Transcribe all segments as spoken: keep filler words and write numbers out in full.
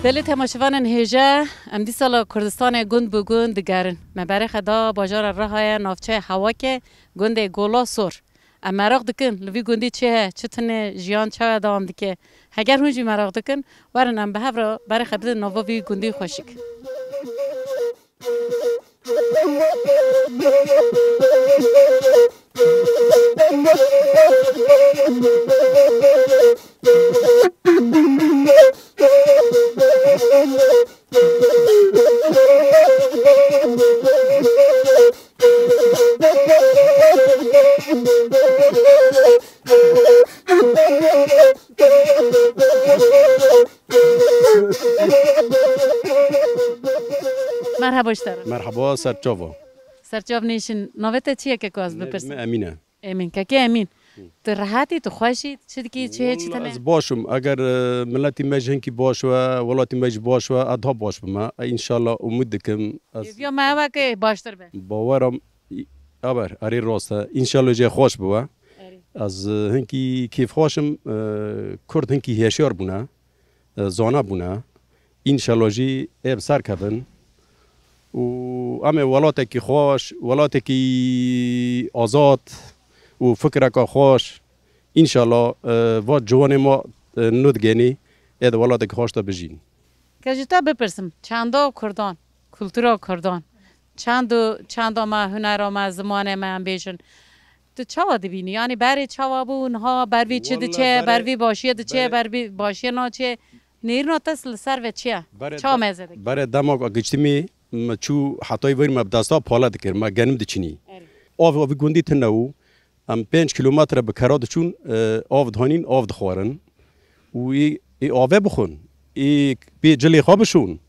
Belê temaşevanên hêje, em dîsa li Kurdistanê gund bi gund digerin. Me berê xwe da bajara Rihayê navçeya Hewakê, gundê Gola Sor. Em meraq dikin, li vî gundî çi heye, çi tune, jiyan çawa dewam dike. Heger hûn jî meraq dikin, werin em bi hev re berê xwe bidin nava vî gundî xweşik. Merhaba ji te re. Merhaba, serçava. Serçav nêşin. Navê te çi ye keko ez bipirsim? Navê me Emîn e. Emîn, kekê Emîn. Hı. Tu rehet î, tu xweş î, çi dikî, çi heye, çi tune? Walla ez baş im. Eger, e, miletî me ji hinkî baş we, welatî me jî baş we, ez daha baş bime. E, înşallah umîd dikim. Ez Hêviya me ew e ke baştir be. Bawer im, î-, aber, erê rast e. Înşallah jê xweş bibe. Erê. Ez, e, hinkî kêfxweş im, e, Kurd hinkî hêşyar bûne, e, zana bûne. Înşallah jî ê bi ser kevin. Û em ê welatekî xweş, welatekî azad û fikreka xweş, înşallah, e, va ciwanê ma, e, nû digenî, ê di welatekî xweş de bijîn. Ke ji te bipirsim, çanda Kurdan, kultura Kurdan, çand û çanda me, hunera me, zimanê me em bêjin, tu çawa dibînî? Yanî berê çawa bû, niha ber vî çi Walla diçe, berê, ber vî başiyê diçe, berê ber vî başiyê naçe? Nêrîna te li ser ve çi ye? Berê Çawa de-, meze dike? Berê dema ku giştî me, me çû hetayî verî me bi desta pale dikir, me genim diçinî. Erê. Av, avê gundî tune bû. Em pênc kîlometre bi kera diçûn, e, av dihanîn, av dixwarin. Û ê, ê avê bixwin, ê pê cilê xwe bişon.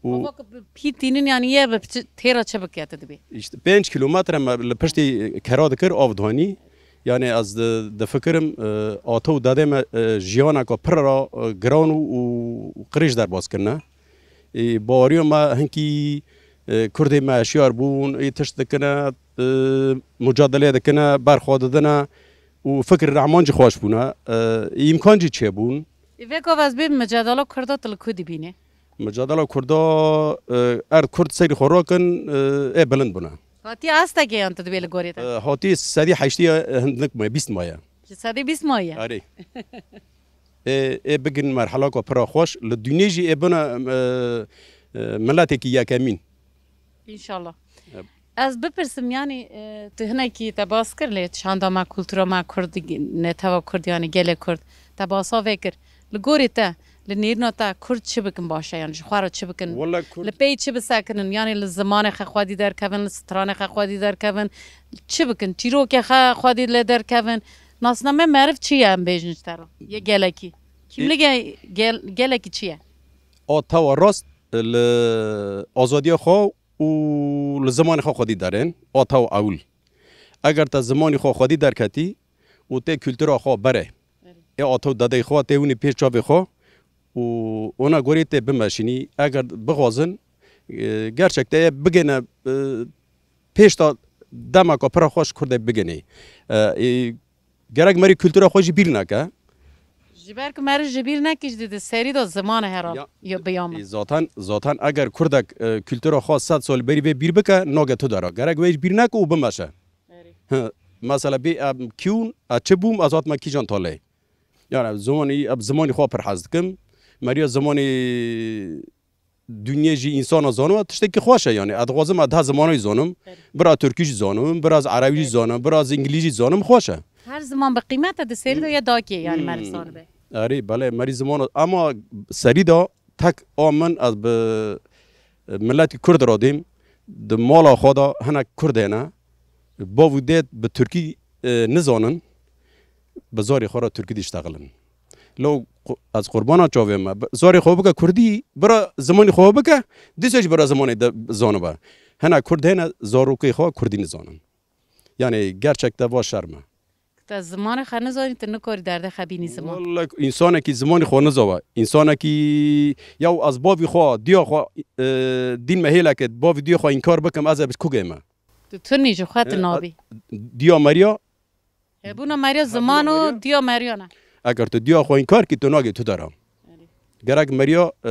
Û Baba ku bi pî tînin, yanî ye bi çi, têra çi bike tu dibê? Îşte pênc kîlometre me li piştî kera dikir, av dihanî. Yanî ez di-, difikirim, e, ata û dadê me, e, jiyaneka pir re, e, giran û, û qirêj derbas kirine. Ê, baweriya me hinkî, e, Kurdê me hişyar bûn, ê tişt dikine, e, mucadelê dikine, berxwe didine û fikir rehman jî xweş bûne. E, îmkan jî çêbûn. Ê, vê gava ez bêm, micadala Kurda tu li ku dibînî? Micadala Kurda, e, erd Kurd serî xwe rakin, e, ê bilind bûne. Hatiye astekê yan tu dibê li gorî te? E, hatiye sedî heştî ye, hindik maye, bîst maye. Ji sedî bîst maye? Erê. Ê, ê bigin merhelaka pira xweş. Li dinyê jî ê bina, e, e, miletekî yekemîn. Înşallah. Yep. Ez bipirsim, yanî, e, tu hinekî te bas kir lê çanda me, kultura me Kurd, netewa Kurd, yanî gelê Kurd. Te basa vê kir. Li gorî te, li nêrîna te Kurd çi bikin baş e? Yanî ji xwe re çi bikin? Wele Kurd Li pey çi bisekinin? Yanî li zimanê xwe xwedî derkevin, li stranê xwe xwedî derkevin, çi bikin? Çîrokê xwe xwedî lê derkevin. Nasname meriv çi ye, em bêjin ji te re? Yê gelekî. Kîmligê gel-, gelekî çi ye? A tewa rast li azadiya xwe û li zimanê xwe xwedî derên. A tewa ewil. Eger te zimanî xwe xwedî derketî û tê kultura xwe berê, Erê. ê ata û dedeyê xwe tê winî pê çavê xwe û ona gorî tê bimeşînî. Eger bixwazin, e, gerçek te yê bigêne, e, pêş de demeka pira xweş Kurdê bigênê. E, e, gerek merî kultura xwe jî bîr neke. Ji ber ku meriv ji bîr nekî, jî di serî de ziman e herhalde. Ya, ya bi ya min. E, zaten, zaten eger Kurdek, e, kultura xwe sed sal berî vê bîr bike, nage tu dera. Gerek wê jî bîr neke û bimeşe. Erê. Hi, mesela bê em kî hûn, ez çi bûm, ez hatime kîjan talê. Yani zimanî, ez zimanî xwe pir hez dikim. Meriya zimanî dinyê jî însana zaniba tiştekî xweş e yani. Ez dixwazim ez deh zimanî zanim. Erê. Biraz tirkî jî zanim, biraz erebî jî Erê. zanim, biraz îngilîzî zanim, xweş e. Her ziman bi qîmet e, di serî de ye dakê yani Hmm. meriv zanibe. Erê, belê, merî ziman, ama serî de tek a min ez bi, e, miletî Kurd re dêm, di mala xwe de hinek Kurd hene, bav û dêd bi Tirkî, e, nizanin, bi zarê xwe re Tirkî diştexilin. Lo qu-, ez qurbana çavê me, bi zarê xwe bike Kurdî, bira zimanê xwe bike, dîsa jî bira zimanê de zanibe. Hinek Kurd hene, zarokê xwe Kurdî nizanin. Yani gerçekte va şerm e. Te zimanê xwe nizanî, tu nikarî derdê xwe bînî ziman. Wallek, însanekî zimanî xwe nizawa. Însanekî, yaw ez bavî xwe, diya xwe, e, dîn me hêleke, bavî diya xwe înkar bikim, ez ê bi ku gême? Tu tunî ji xwe tu E, nabî. Diya meriya? Hebûna meriya Hebûna ziman û meriya? diya meriya ne. Eger tu diya xwe înkar kî, tu nagê tu dera. Erê. Gerek meriya, e,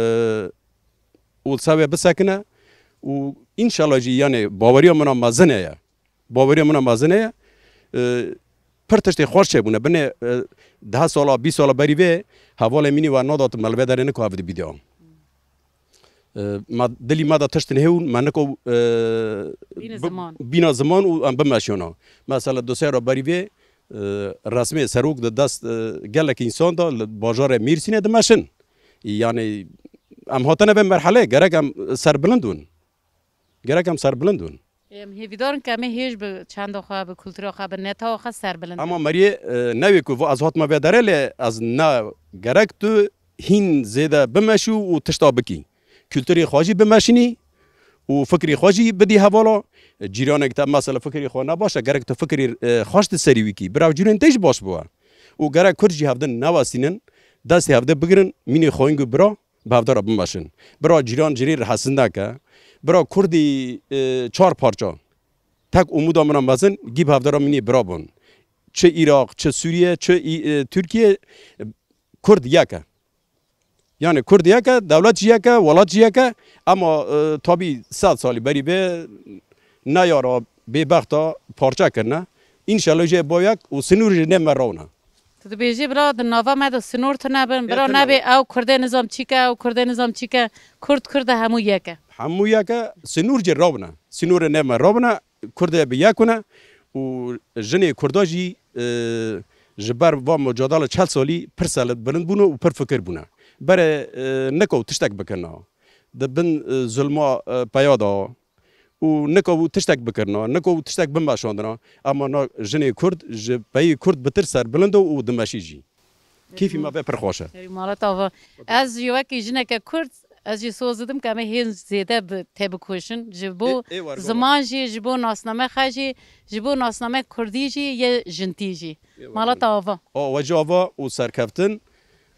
û li ser wê bisekine û înşallah jî, yanê baweriya min a mezin heye. Baweriya min a mezin heye. E, pir tiştê xweş çêbûne. Binê, e, deh sala, bîst sala berî vê hevalê min ê we nadatin me li vê derê niko ev dibî de. E, me dilî me de tiştin hêwin, me niko, e, Bîne bi-, ziman. Bîna ziman û em bimeşiyona. Mesela du sê ra berî vê, e, resmê serok di dest, e, gelek însan de li bajarê Mêrsînê dimeşin. Yanî em hatine vê merhelê, gerek em serbilind win. Gerek em serbilind win. Em hêvîdar in ke em ê hêj bi çanda xwe, bi kultura xwe, bi neta xwe serbilind bin. Ama meriyê, e, newê ku va ez hatime vê derê lê ez ne gerek tu hîn zêde bimeşû û tişta bikî. Kulturê xwe jî bimeşînî û fikrê xwe jî bidî hevala. Cîranek te mesela fikrê xwe ne baş e, gerek tu fikrê, e, xweş di serî wî kî. Bira cîranên te jî baş biwe. Û gerek Kurd jî hevdin newestînin, destê hevdê bigirin, mînê xweyîng û bira bi hevdara bimeşin. Bira cîran cîrî re hesin neke. Bira Kurdî, e, çar parça. Tek umuda min a mezin, gî bi hevdara mînê bira bûn. Çi Îraq, çi Sûriye, çi Î-, e, Tirkiye, e, Kurd yek e. Yani Kurd yek e, dewlet jî yek e, welat jî yek e. Ama, e, tabî sed salî berî vê neyara bêbexta parçe kirine. Înşallah jê bo yek û sinûr jî nê me rawne. Tu dibêjî bira di nava me de sinûr tune bin, bira tune nebê bin. Ew Kurdê nizam çîke, ew Kurdê nizam çîke, Kurd Kurd e, hemû yek e. Hemû yek e, sinûr jî rawne. Sinûrê nê me rawne, Kurdê bi yek wine û jinê Kurda jî, e, ji ber va mucadele çel salî pir serbilind bûne û pir fikir bûne. Berê, e, niko tiştek bikirina. Di bin, e, zulma, e, peya de û niko tiştek bikirina, niko tiştek bimeşandina. Ama na jinê Kurd ji peyî Kurd bitir serbilind o û dimeşî jî. Kêfî me vê pir xweş e. Herî mala te ava. Ez jî wekî jineke Kurd, ez jî soz didim ke em ê hên zêde bi, têbikoşin. Ji bo Ê, ê war ziman jî, ji bo nasname xwe jî, ji bo nasname Kurdî jî, yê jintî jî. Ê war Mala te ava. O, we jî ava û serkeftin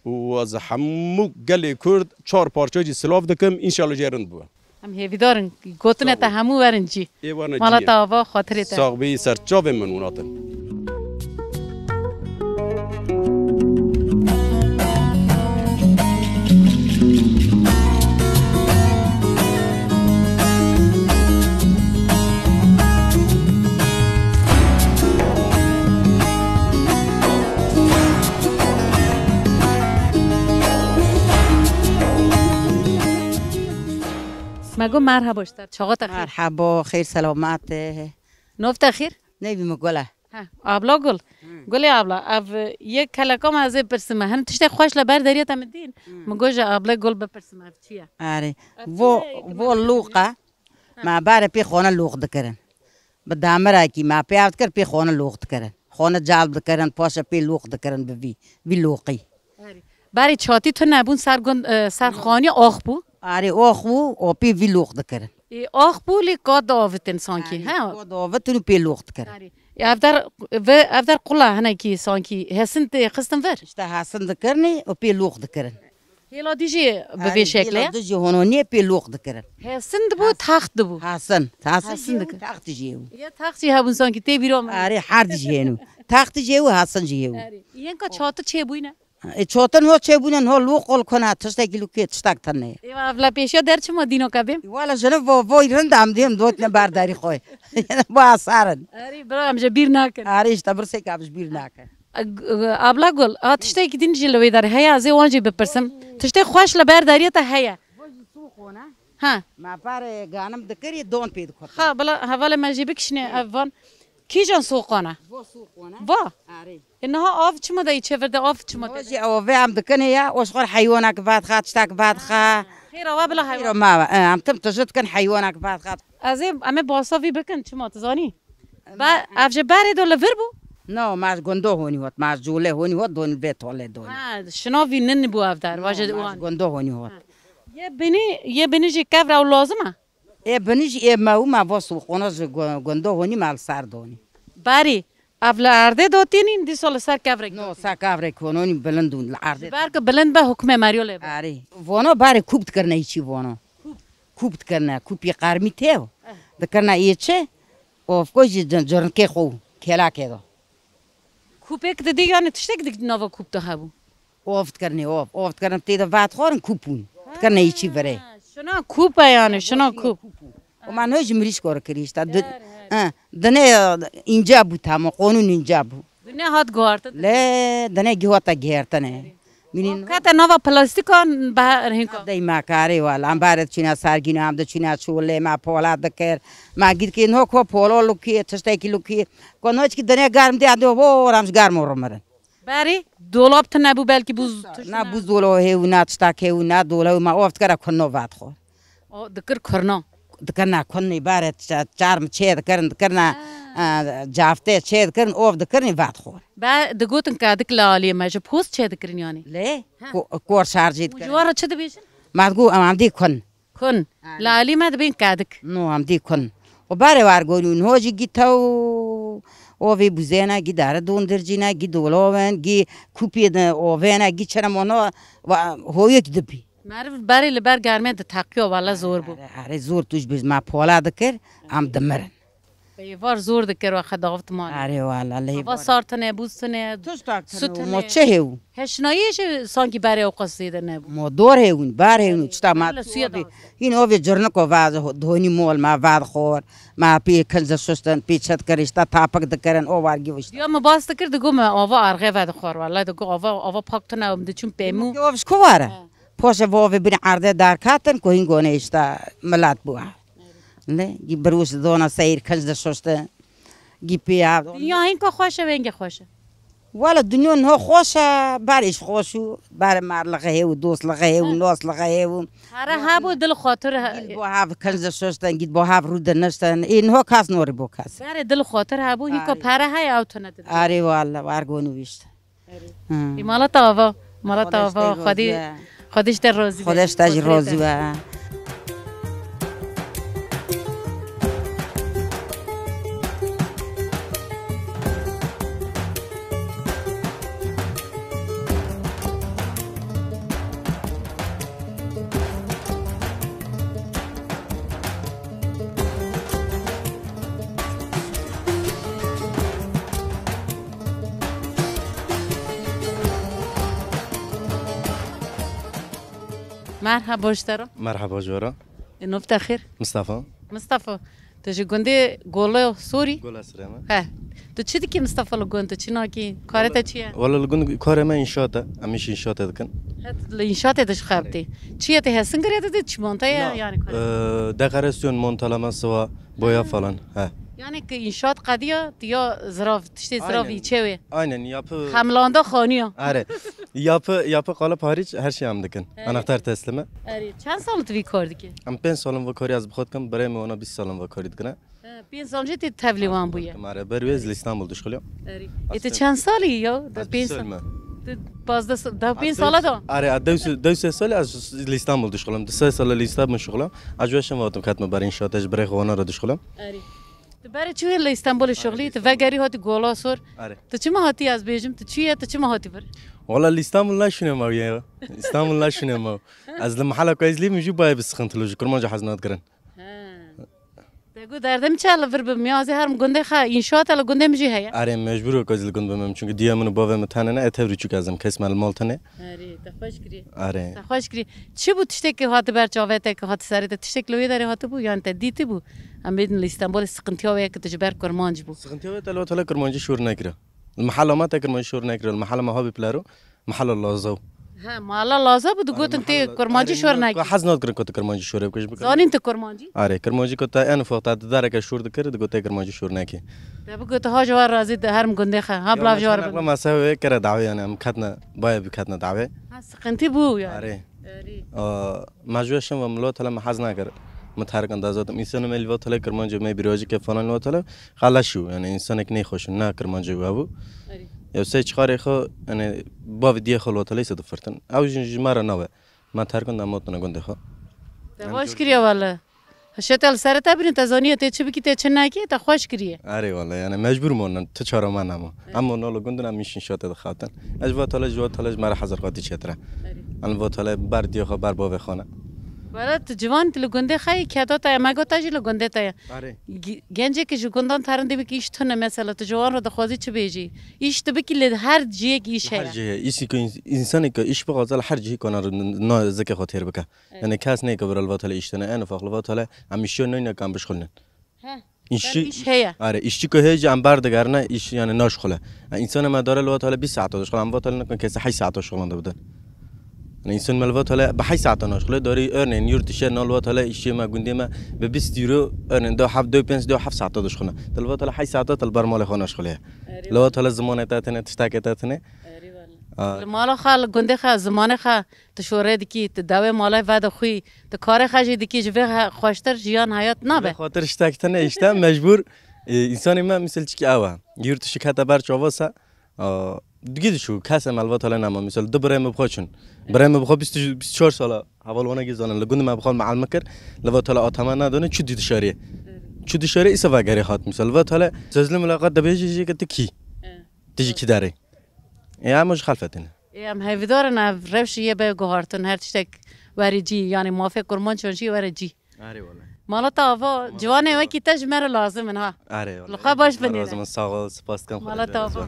û ez hemû gelê Kurd çar parça jî silav dikim. Înşallah jê rind bibe. Em hêvîdar in, gotinê te hemû werin cî. Ê werine Mala cî. Te ava, xatirê te. Sax bî, ser çavên min winatin. Me got merhaba ji te, çaxa te xêr. Merhaba, xêr selamet. Nav te xêr? Navê min Gul e. He, abla Gul. Hı. Gulê abla, ev yek keleka me ez ê pirsim. Hin tiştê xweş li ber deriyê te min dîn. Hı. Min got ji abla Gul bipirsim ev çi ye? Erê. Ev çi Vo, ye yekî vo me lûq e. Hı. Me berê pê xone lûq dikirin. Bi demirekî me pê ev dikir, pê xone lûq dikirin. Xone celb dikirin, paşê pê lûq dikirin bi vî, vî lûqî. Erê. Berê çatî tune bûn ser gund, e, ser xanî ax bû. Erê, ax bû, o pê vî lûq dikirin. Ê, ax bû lê kat diavitin sankî, Erê, he? Kat diavitin û pê lûq dikirin. Erê. Ê, ev der, ve, ev der qula hinekî sankî hesin tê xistin vir. İşte hesin dikirinê û pê lûq dikirin. Hêla dî jî bi vê Erê, şeklê. Hêla dî jî hononiyê pê lûq dikirin. Hesin dibû, Hes- taxt dibû. Hesin, hesin Hesin jî dikirin. Taxt jî. Ya taxt jî hebûn sankî tê bîra min. Erê, her dî jî hênû. Taxt jî hêwû, hesin jî hêwû. Erê. Yên ka çatî çêbûyne. E, çotin ho çêbûne, ho lûq ol kona, tiştekî lûkê, tiştek tine. Êwa, evla pêşiya der çima dîno ke bêm? Wala jine vo, voy rind am dêm dotne ber derî xwe. Bo asarin. Erê, bira, em ji bîr nakin. Erê, işte, birsê ke em ji bîr nakin. E, g-, e, abla Gul, a tiştekî din jî li wê der heye, ez ê wan jî bipirsim. Tiştê xweş li ber deriyê te heye. Vo jî sû xona. Ha. Ma parê ganim dikirî, don pê dikot. Ha, bila hevalê me jî bikişîne ev van. Kîjan soqan e? Vo soqan e. Va? Erê. E, niha av çima de çevir de av çima Vo te? Jî avê em dikinê ya, o xwar heywanak vadixa, tiştak vadixa. Xêra wa bila Xêra heywan. Ma, e, em tim tijit kin heywanak vadixa. Ez ê, em ê basa vî bikin, çima tu zanî? Ba, ev ji berê do li vir bû? No, ma ji gundo honî hot, ma ji cûlê honî hot, don vê tolê don. Ha, şinavî nin bû ev der, No, vaje ma ji wan. Gundo honî hot. Ha. Yê binî, yê binî jî kevra û lazim e? Ê binî jî ê me û me va soqona ji gu-, gundo honî me li ser donî. Berî, ev li erdê dotînîn, dîsa li ser kevrek No, dotînîn. Ser kevrek hononî bilind û li erdê. Ji ber ku bilind be hukmê meriyo lê be. Erê. Vono berê kûp dikirine îçî vono. Kûp. Kûp dikirine, kûpî qermî tê. Eh. Dikirine îçi, ofko jî cin-, cirnkê xwe û kêlakê do. Kûpêk didî, yani tiştek dik nava kûp de hebû? Ov dikirinê, ov. Ov dikirin, tê de vat xwarin, kûp bûn. Dikirinê yî çî virê. Ha, şuna kûp e yani, şuna kûp. Û me nû ji mirîşko re kirî işte. Di-, Her, her. he, dinê înce bû, tamam, qonûn înce bû. Dinê hat guhartin. Lê dinê gihota gihêrtine. Mînî Kete nava plastikan be hinka. Dey me karê wala. Em bare çîna sergîno, em de çîna çûlê me pola dikir. Me gît ki no ko polo lukî, tiştekî lukî. Ko no çki dinê germ diye, em de ho, ram ji germ û rimirin. Berê dolab tune bû, belkî bûz tişt Ne ne. Buzdolabê hêwî, ne tiştek hêwî, ne dolabê me ov dikir, e, kurno vedixwar. O, dikir kurno. Dikirine kunî, berê ça-, çarm çê dikirin, dikirine, Ha. e, caftê çê dikirin, ov dikirin, vedixwar. Be, digotin kedik li aliyê me, ji post çê dikirin yani. Lê, Ha. ko-, kor şarjî Û dikirin. Ji wan re çi dibêjin? Me digot, em, em dî kun. Kun. Aynen. Li alî me dibên kedik. No, em dî kun. Û berê war gonî, niho jî gî tew, ovê buzêne, gî dere dondircîne, gî dolabên, gî kupê de ovêne, gî çere mono, wa-, hoyek dibî. Meriv berê li ber germê diteqiyo, wele zor bû. Erê, erê, zor tu ji biz me pola dikir, em dimirin. Êvar zor dikir we xedavit malê. Erê wala, lê Hava var. Sar tine, bûz tine, Tiştak tine, su tine. Mo çi hêw? Heşnayê jî sankî berê ewqas zêde nebû. Mo dor hêwin, bar hêwin, çita ma Wala suya da. Hîn ovê cirniko va, donî mol ma va dixor, ma pê kinz de şuştin, pê çet kir, işte tapik dikirin, o war giviştin. Ya me bas dikir, digo me ava arxe ve dixor, wala digo ava, ava pak tine, em diçûn pêmû. Ki ov ji ku ware? He. Poşe vo ve bin erde dar katin, ku hîn gone işte milat bû. Ne, gî birûş dona seyir, kinz de şuşte. Gî pê ya. Dinya hinka xweş e, venge xweş e. Wala dinya niha xweş e, ber îş xweş û, ber mar li xehê û dost li xehê û nas li xehê û. Here hebû dil xatir he. Gît bo hav kinz de şuşte, gît bo hav rû de nişte. Ê niha kas norî bo kas. Berê dil xatir hebû, hinka Arê. Pere heye ew tune dide. Arê wala, war gonu wîşte. Erê. Hı. Îmala te ava, mala te ava, Xwedê, Xwedê ji te razî be. Xwedê ji te jî razî be. Merhaba ji te re. Merhaba ji we re. Nûf te xêr. Mistefa. Mistefa, tu ji gundê Gola Sorî? Gola Sorî me. He. Tu çi dikî Mistefa li gund? Tu çi nakî? Karê te çi ye? Wala li gund karê me înşaat e. Em îş înşaatê dikin. He, tu li înşaatê de ji xev tê. Çi ye, tu hesin girê didî, çimanta ye, Na. Yani karê? Ee, dekorasyonu, montalama, siwa, boya Ha. falan. He. Yani ki înşaat qediya, tu ya zirav, tiştê zirav Aynen. Îçe wê. Aynen, yapı Xemlanda xaniya. Are. Yapı, yapı kalıp hariç her şey em dikin. Evet. Anahtar teslimi. Erê, çend sal tu vî kar dikî? Em pênc sal in vî karî ez bi xwe dikim, birayê min wana bîst sal in vî karî dikine. He, pênc sal jî tê tevlî wan bûye. Mare, ber wê ez li Îstanbul dişxuliyam. Erê. Ê, tu çend salî ya? Da pênc sal. Tu pazdeh sal, da pênc sala da? Are, a dew se, dew se salî ez li Îstanbul dişxulim. Du sê sal li Îstanbul dişxulim. Ez ji we şin vatim ketme ber înşaat, ez ji birê xwe wana re dişxulim. Erê. Tu berê çi wê li Îstanbulê şixulî, tu vegerî hatî Gola Sor. Are. Tu çima hatî ez bêjim, tu çi ye, tu çima hatî vir? Wala li Îstanbul ne şûnê me ye. Îstanbul ne şûnê me. Ez li mehela ku ez lî min jî bayê bi sıkıntılı ji Kurmanca hez nadikirin. He. Te got derdê min çi li vir bim ya, ez ê herim gundê xwe, înşaat e li gundê min jî heye. Erê, mecbûr e ku ez li gund bimim, çünkü diya min û bavê min tene ne, e tevri çûk ez im, kes me li mal tene. Erê, te xweş kirî. Erê. Te xweş kirî. Çi bû tiştekî hate ber çavê te, ku hate serê te, tiştek li wê derê hatibû, yan te dîtibû? Em bêdin li Îstanbulê sıkıntıya wê ye ki tu ji ber kurmanc bû. Sıkıntıya wê te li wê tele kurmancî şûr nekira. Li mehela me te kurmancî şûr nekira. Li mehela me habî plero. Mehela Lazo. He, mehela Lazo bû, digotin tê kurmancî şor nekî. Hez nadikirin ku tu kurmancî şorê bikî, ji bikî. Zanîn tu kurmancî? Arê, kurmancî ku te en ufak te di dereke şor dikir, digot tê kurmancî şor nekî. Te bigot ha ji war razî, herim gundê xwe, ha bilav ji war bin. Mesela wê kere dawê, yani em ketne, baye bi ketne dawê. Ha, sıkıntı bû yani. Arê. Erê. Aa, me ji we şin ve milo tele me hez nakir. Me terk andaza dim. İnsanı me li vatele kurmancî me birojî ke falan li vatele. Xeleş û, yani insanek neyxweş û ne kurmancî we bû. Erê. Ya sey çixarê xwe, yani bavê diyê xwe li vatele se difirtin. Ew jin ji me re nawe. Me terk anda motine gundê xwe. Te baş kiriye wele. Hişê te li serê te birin, te zaniye tê çi bikî, tê çi nekî, te xweş kiriye. Erê wele, yani mecbûr monin, tu çare me nema. Erê. Em mono li gundin, em îşin şate dixatin. Ez ji vatele, ji vatele ji me re hezir qatî çêtir e. Erê. Em vatele ber diyê xwe, ber bavê xwe ne. Wele tu ciwan, tu li gundê xwe yî, keda te ye, mega te jî li gundê te ye. Arê. Ge-, gencekî ji gundan terin dibikî îş tune mesela, tu ji wan re dixwazî çi bêjî? Îş tu bikî, li her cihek îş Li her heye. cihê, îşî ku îns-, însanê ku îş bixwaze li her cihî kona na zikê xwe têr bike. Evet. Yani kes neyê ku bira li va tele îş tune, en ufak li va tele em îşiyo neyne ku em bişxulinin. He. İşçi, Îş heye. Are, işçi ku heye jî em berdigerine, iş yani naşxule. Yani insanê me dare li va tele bîst saeta dişxule, em va tele nekin kese heşt saeta şixulande bidin. Yani insan me li va tele bi heşt saeta naşxule, darî örneğin yurt dışı na li va tele işçi me, gundê me bi bîst euro, örneğin de heft, de pênc, de heft saeta dişxule. Te li va tele heşt saeta te li ber malê xwe naşxule. Erê. Li va tele zimanê te tine, tiştekê te tine. Erê wele. Aa. Li mala xwe, li gundê xwe, zimanê xwe, tu şorê dikî, tu dewê malê vedixwî, tu karê xwe jî dikî, ji vê he-, xweştir jiyan, heyat nabe. Vê xatir ştek tine işte mecbur, e, insanê me misal çikî ew e. Yurt dışı kete ber çava se, a, digî dişû, kesê me li va tele nema. Misal du birê me bi xwe çûn. Birê me bi xwe bîst, bîst û çar sala hevalwanekî zanin. Li gund me bi xwe meelme kir. Li va tele ateme nedane, çû dî dişarê. Çû dişarê îsa vegerê hat misal. Li va tele sözlü mulakat dibêjî jî ke tu kî? Tu ji kî derê? Ê, em ji xelfetê ne. Ê, em hêvîdar in ev rewş yê be guhartin, her tiştek were cî, yanî mafê kurmancan jî were cî. Erê wele. Mala te ava, Mala ciwanê te wekî te ji me re lazim in ha. Erê wele. Li xwe baş Mala binêre. Lazim in, sağ ol, spas dikim. Mala Xwedê te ava. Razî.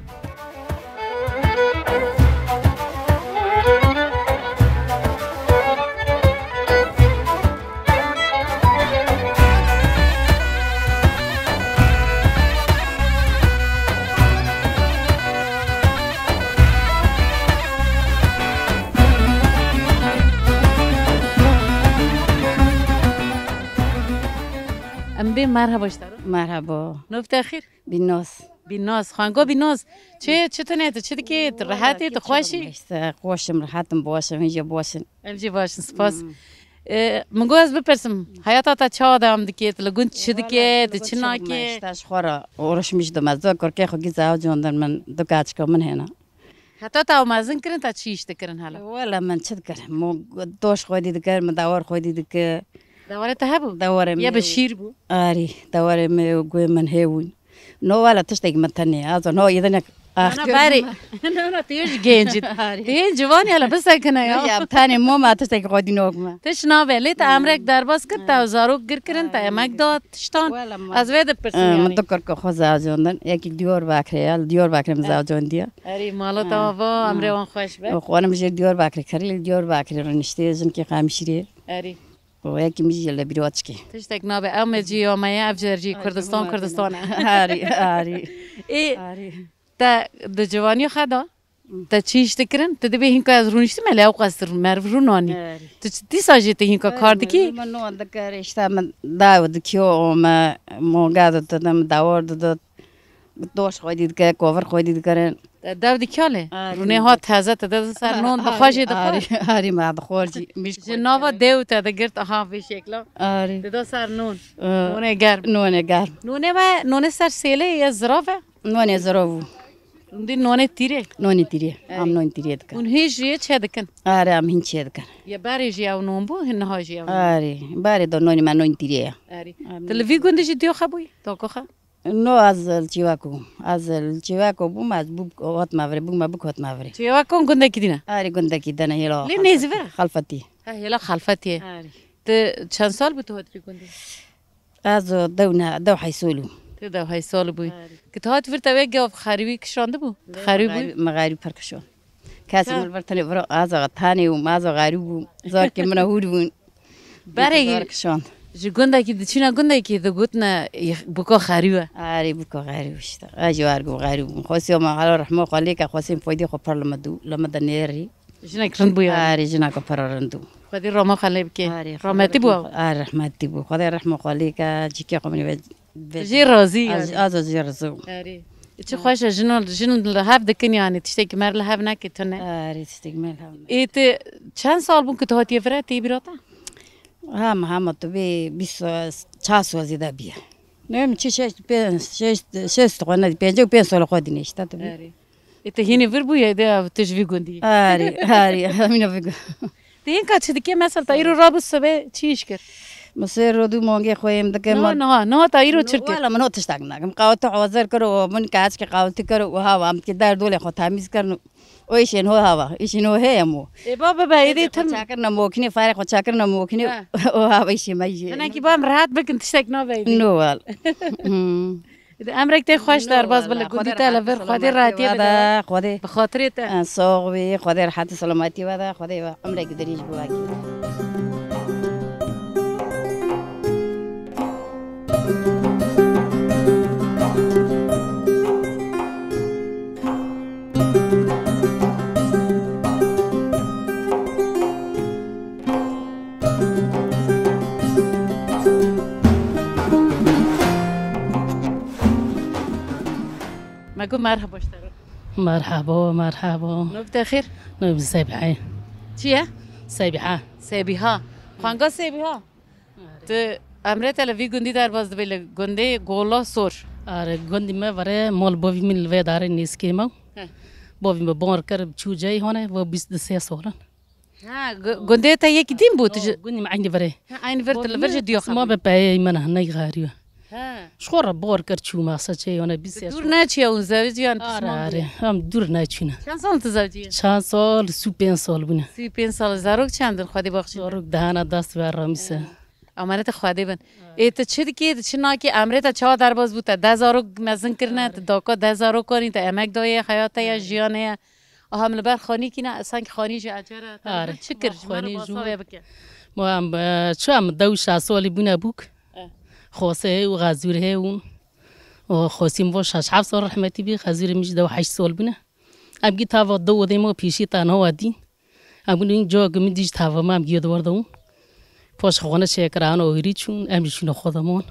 Em bê merheba ji te re. Merhaba. Nûv te xîr? Bînaz. Bînaz, xango Bînaz. Çi, çi tune tu, çi dikî? Tu rehet î, tu xweş î? Îşte, xweş im, rehet im, baş im, hîn jî baş in. Em jî baş in, spas. Hmm. E, min got ez bipirsim, heyata te çawa dewam dikê, tu li gund çi dikê, tu çi nakê? Îşte, ji xwe re uğraşmış dime, zor kurkê xwe gî zewac andin min, du keçika min hêna. Heta te ew mezin kirin, te çi îş dikirin hela? Wele min çi dikirim? Min doş xwedî dikir, min dewar xwedî dikir. Dewarê te hebû? Dewarê min. Ye bi şîr bû? Arî, dewarê min û guhê min hê bûn. No wele tiştekî min tenê, ez no yedinek. Nana berê. Nana, tu yê ji genc î. Arî. Tu yê ciwan î, hele bisekine ya. Ya, tenê mama tiştekî xwedî nok me. Tiş nabe, lê te emrek derbas kir, te zarok gir kirin, te emek da, tiştan. Wele ma. Ez vê dipirsim. Ee, yanî. Min du kurka xwe zewcandin. Yekî Diyarbekirê ye, li Diyarbekirê min zewcandiye. Erê, mala te ava, emrê wan xweş be. Xwanim jê Diyarbekirê kirî, li Diyarbekirê rûniştê, jinkê Qemişîrê. Erê. Û yekî min jî li Bîroçkê. Tiştek nabe, ew me cî ya me ye, ev jî Kurdistan, Kurdistan e. Arî, arî. Ê, te di ciwanî xwe de, te çi îş dikirin? Tu dibê hînka ez rûniştime, lê ew qas meriv rûnanî. Erê. Tu çi, dîsa jî tu hînka kar dikî? Min non dikir, işte min daw dikiyo, me monga didin, dawar didin. Doş xwedî dike, kovir xwedî dikirin. Te dew dikale? Arî. Rûnê hat teze, te de ser non dixwe jî dixwe. Arî, arî, me dixwar jî. Ji nava dew te digirt, aha, vê şekla. Arî. Te da ser non. Ee, nonê germ. Nonê germ. Nonê we, nonê ser sêlê ye, zirav e? Nonê zirav bû. Hûn dî nonê tîrê? Nonê tîrê. Erê. Em nonê tîrê dikin. Hûn hê jî çê dikin? Arî, em hîn çê dikin. Ye berê jî ew non bû, hin niha jî ew non. Arî, berê de nonê me nonê tîrê ye. Erî. Em Tu li vî gundî jî diyo xe bûyî? Doko xe? No, ez li Çêweko bûm. Ez li Çêweko bûm, ez bû hotme virê, bûme bûk hotme virê. Çêweko gundekî dîne? Arî, gundekî dene hêla. Lê nêzî vir e? Xelfetî. Ha, hêla Xelfetî ye. Arî. Tu çend sal bû tu hat vî gundî? Ez o dew ne, dew heysolû. Tu dew heysol bûyî. Arî. Ki tu hat vir te wê gov xerîwî kişandibû? Lê xerîwî bû? Me xerîwî, me xerîwî pir kişand. Kesê min vir tenê vir, ez o tanê û ez o xerîwî bûm. Zarkê min hûr bûn. Berê Zor kişand. Ji gundekî diçîne gundekî digotine, "Buka xerî we." Arî, buka xerî we işte. Ez jî wer got xerî bûm. Xwesî ma hala rehma xwe lê ke, xwesî foydê xwe pir li min dû, li min de nêrî. Jinek rind bû yani. Arî, jineka pir rind bû. Xwedî rama xwe lê bike. Arî, Rahmetî bû ew. Arî, rehmetî bû. Xwedê rehma xwe lê ke, cîkê xwe min ve, ve Jê razî yani. Az, az jê razî bûm. Arî. Çi xweş e, jin, jin li hev dikin yani, tiştekî mer li hev neke tune. Arî, tiştekî mer li hev neke. Ê, tu çend sal bûn ku tu hatiye vire, tê bîra te? Hema, hema tu bê bîst, çar sal zêde bîye. Ne min çi şeş, pênc, şeş, şeş xwe ne, pêncî û pênc sal xwe dîne işte tu bê. Erê. Ê, tu hînî vir bûye de ev tu ji vî gundî. Arî, arî, hemîne vî gu- Te hînka çi dike? Mesela te îro rabû sibê çi îş kir? Min sê ro dû mangê xwe yêm dike. Niha, niha, niha te îro çi kir? Wela min o tiştek nakim. Qawete hazir kir û min keçkê qawetî kir û hawa em dikê der dolê xwe temîz kirin û O îşên ho hava, îşên ho heye mo. Ê ba bibe, êdî tim. Çakirina mokinê, farê xwe çakirina mokinê, Ha. O hava îşê me jê. Hinekî bam rehat bikin, tiştek naveyî. No wal. Hmm. Êdî emrek te xweş derbas bile, gundî te li vir, Xwedê rehatiyê bide. Xwedê. Bi xatirê te. Soğ wî, Xwedê rehatî selametî wede, Xwedê ve emrek dirîj bi wekî. Me got merhaba ji te re. Merhaba, merhaba. Navê te xêr? Navê Sebiha. Çi ye? Sebiha. Sebiha. Xwanga Sebiha. Tu emrê te li vî gundî derbas dibî, li gundê Gola Sor. Are, gundî me vere, mal bavî min li vê darê nêzikê me. Heh. Bavî me bar kir, çû cayê hane, ve bîst du sê sal in. Ha, gu-, gundê te yekî din bû, tu ji... Gundî me eynî vere. Ha, eynî vir, tu li vir ji diyo xebitî. Ma be peyê min, ney xarî be. Ha. Ji xwe re bar kir, çû masa çê, hane bîst sê sal. Dûr neçiye hûn zewicî yan? Are, pişman bûye? Em dûr neçûne. Çend sal tu zewicî ye? Çend sal? Sî û pênc sal bûne. Sî û pênc sal. Zarok çend in, Xwedê baxşî? Zarok dehana dest ve ramîse. Amanete Xwedê bin. Ê, tu çi dikî, tu çi nakî, emrê te çawa derbas bû, te deh zarok mezin kirine, tu daka deh zarok anî, te emek daye, heyata ye, jiyanê ye. Aha, min li ber xanî kîne, sankî xanî jî ecer e, te li ber çi kir, ji me re basa wê bike. Ma em, e, çi em dew şeş salî bûne bûk. Eh. Xose û Xezûr he û, û Xosîm vo şeş heft sal rehmetî bî, Xezûrê min jî dew heşt sal bûne. Em gî tava dew odê ma pêşî te nawa dîn. Em gî ca ki min dî ji tava me em gî dewar dewin. Paş xwe ne çêkir, ana hêrî çûn, em jî çûne xwe de man.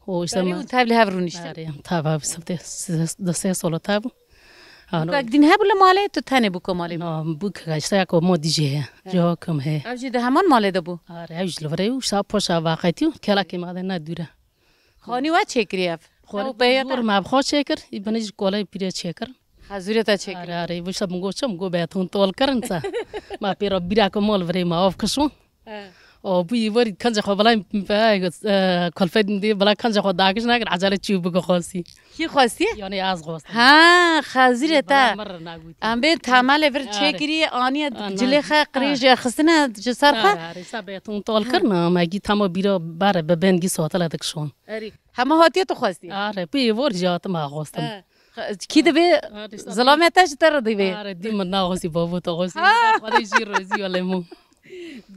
O işte Berî me hûn tev li hev rûniştin? Erê, em tev hev sifte, du sê sala tev. Ano. Bûkek din hebû li malê, tu tenê bûka malê bû? Na, bûkek işte ya ku ma dijî heye. He. Ca kim heye. Ev jî di heman malê de bû? Erê, ev jî li virê û işte paşa vaqetî û kelakê me de ne dûre. Xanî we çêkirî ev? Xorê ew peye te? Zor me bi xwe çêkir, î binê jî kolay pîrê çêkir. Xezûrê te çêkir? Are, are, wisa min got çi, min got be hûn tol kirin se. Ma pê re bîra ku mal virê me av kişon. He. O bû yî werî kenca xwe belay, e, kulfet min dê, belay kenca xwe dagiş nakin, acele çî bû xwestî. Kî xwestî? Yani az xwestim. Ha, xezûrê te. Belay mir nagotî. Em bên temelê vir çêkirî, aniye cilê xe qirêj xistine ji ser xe. Are, are, sa be hûn tol kirin, me gî tamo bîra bare be ben gî sotele dikşon. Erî. Hema hatiye tu xwestî? Are, pê vor jî hatim axostin. He. Kî dibê? Are, işte. Zilamê te ji te re dibê? Are, dî min naxwestî bavo te xwestî. Ha! Xwedê jî rozî wele min.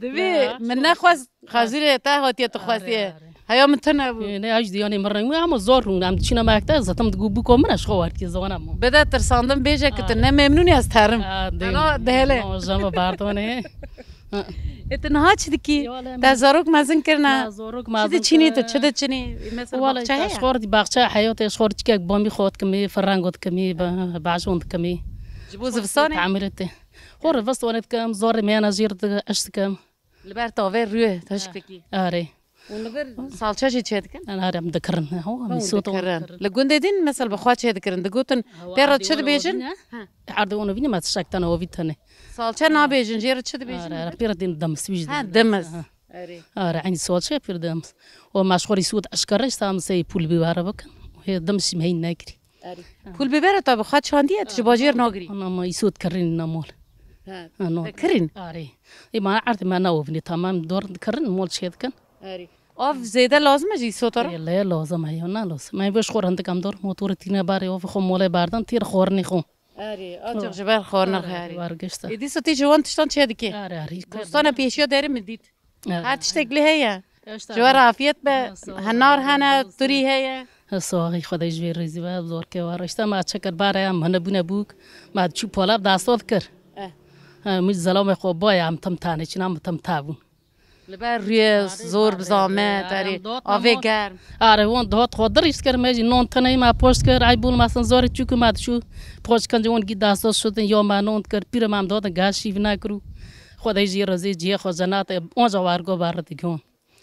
Dibê, ya, min nexwest, xezûrê te hatiye tu xwestî. Are, are. Heya min tune bû. Ne, ew jî diyanê min reng, ama zor rûn, em diçîne mekte, zaten digo bûko min, ez xwe wertiye zana min. Bide tirsandim bêje ki tu ne memnûn î, ez terim. Ana dihele. No, jama bardone. Ê, tu niha çi dikî? Te zarok mezin kirine? Çi diçînî tu, çi diçînî? Mesela baxçe heye? Wala, xor di baxçe heye, te xor çikek bamî xwe dikimî, firengo dikimî, ba-, bajon dikimî. Ji bo zivistanê? Tamîr te. Xor zivistanê dikim, zorê meyana jêr di, eş dikim. Li ber tavê rûyê, taşik dikî. Arê. Û li vir salça jî çê dikin? An arê em dikirin. Ho, em îsot dikirin. Li gundê din, mesela bi xwe çê dikirin. Digotin, pê re çi dibêjin? Erdê ono vîne me tiştek tane, o vî tane. Salça nabêjin, jê re çi dibêjin? Arê, arê, pê re din demis, wî jî ha, demis. Demis. Ha. Erê. Arê, eynî salça pê re demis. O me ji xwe îsot eşkere, îsa em sey pul bibare bikin. Hê demis jî me hîn nekirî. Erê. Ha. Pul bibere tabi xwe çandiye, tu ji bajêr nagirî. Ana ma îsot kirîn namol. Ha. Ano. Te kirîn? Arê. Ê ma erdê me naovîne, tamam dor dikirin, mol çê dikin. Erê. Av zêde lazim e ji îsota re? Ê, lê lazim e, ya ne lazim. Me vê ji xwe re hindik em dor, motorê tîne barê, av xwe molê berdan, têr xwarinê xwe. Erê, açiq ji ber xwarina xwe, erê. Erê, erê, wergişt e. Ê, dîsa tê ji wan tiştan çê dikê? Erê, erê. Bostana pêşiya derê min dît. Erê. Her tiştek lê heye. Ji we re afiyet be. Henar hene, turî heye. Saxî, Xwedê ji vê rêzî be, zor ke were. Îşte me çekir bare em hene bûne bûk. Me çû pala dasta dikir. Eh. Ha, min zelamê xwe boye, em tim tane çin, em tim tabûn. Li ber rûyê zor bi zamet, erê, avê germ. Are, wan dihat xwe dirîst kir, me jî non tenê me poşt kir, ey bûn me sin zorê çûk me dişû. Poşt kincê wan gî dasta şidin, ya me non kir, pîre me em dihatin gel şîv nekirû. Xwedê jî rêzê cihê xwe cenat, onca wargo ber digihon.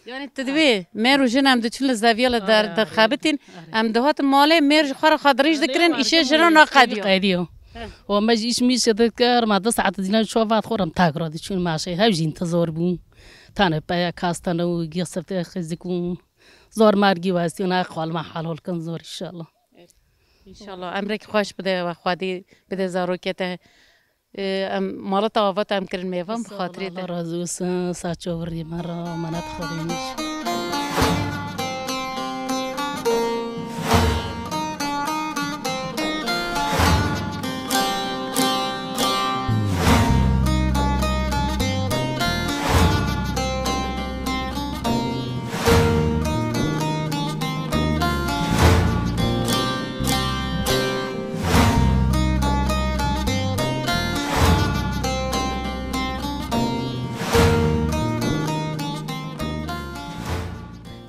Yani tu divê, me rojin em diçûn li zeviya li der dixebitîn, em dihatin malê, mêr ji xwe re xwe dirîj dikirin, îşê jinan naqediyo. Qediyo. He. Û me jî îş mîş dikir, me du saet dîne çavat xwe re em tak re diçûn, me şey hev jî intizor bûn. Tane peye kastane û gî sifte xizikûn. Zor mergî westî, ne xalma halol kin zor inşallah. Înşallah. Emrek xweş bide we, Xwedê bide zarokê te Em mala te ava te em kirin mêvan bi xatirê te. Allah razı olsun, saço vurî me ra, menet xwedîmiş.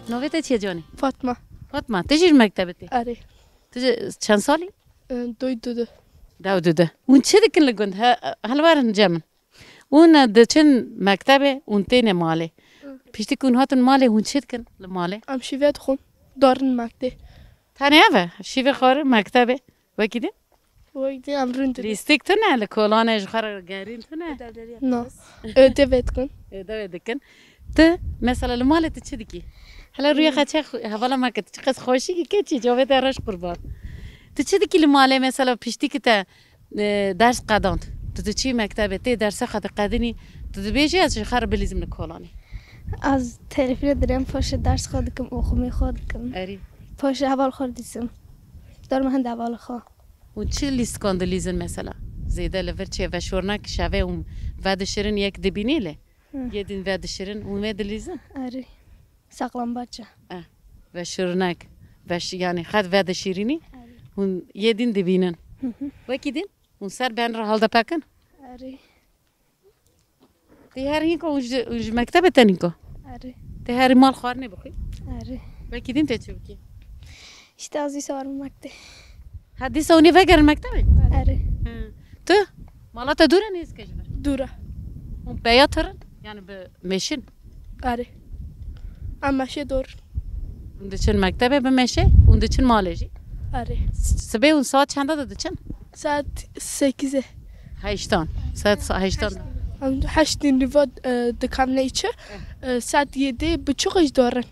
Navê te çi ye canî? Fatma. Fatma, tu jî ji mektebê tê? Erê. Tu jî çend salî? Doy dudu. Dew dudu. Hûn çi dikin li gund? He, helwerin cem min. Hûn diçin mektebê, hûn têne malê. Piştî ku hûn hatin malê, hûn çi dikin li malê? Em şîve dixwin, darin mektê. Tenê ev e, şîve xwarin mektebê. Wekî din? Wekî din em rûn dibin. Lîstik tune, li kolanê ji xwe re gerîn tune. Na. Ödevê dikin. Ödevê dikin. Tu, mesela li malê tu çi dikî? Hele rûyê xwe çe xwe-, hevala me ke tu çiqas xweşik î keçî, çavê te reş qurban. Tu çi dikî li malê, mesela piştî ki te e, ders qedand. Tu diçî mektebê, tê dersa xwe diqedinî, tu dibêjî, ez ji xwe re bilîzim li kolanê. Ez telefînê dirêm, paşê ders xwe dikim, oxumê xwe dikim. Erî. Paşê heval xwe didîsim. Dor me hende hevalê xwe. Hûn çi lîstikan dilîzin mesela? Zêde li vir çi ye? Veşornek şevê hûn vedişirin yek dibînî lê? Hı. Yê din vedişirin, hûn vê dilîzin? Erî. Saklambaç e. Eh, veşirnek. Veş-, yani xet vedişirînî. Erê. Hûn yê din dibînin. Hı hı. Wekî din? Hûn ser ben re haldepekin? Erê. Tê her hînko hûn ji, hûn ji mektebê te nîko? Erê. Tê herî mal xwarinê bixwî? Erê. Wekî din tê çi bikî? Îşte ez dîsa werim mektê. Ha, dîsa hûn ê vegerin mektebê? Erê. Hı. Tu? Mala te dûr e, nêzîk e ji vir? Dûr e. Hûn peya tirin? Yani bi meşin? Erê. Em meşê dor. Hûn diçin mektebê bi meşê? Hûn diçin malê jî? Erê. S-, sibê hûn saet çenda de diçin? Saet sekizê. Heştan. Saet sa-, heştan. Em heştê nîva, e, dikevine içi. Eh. E, saet yedê buçuq jî dorin.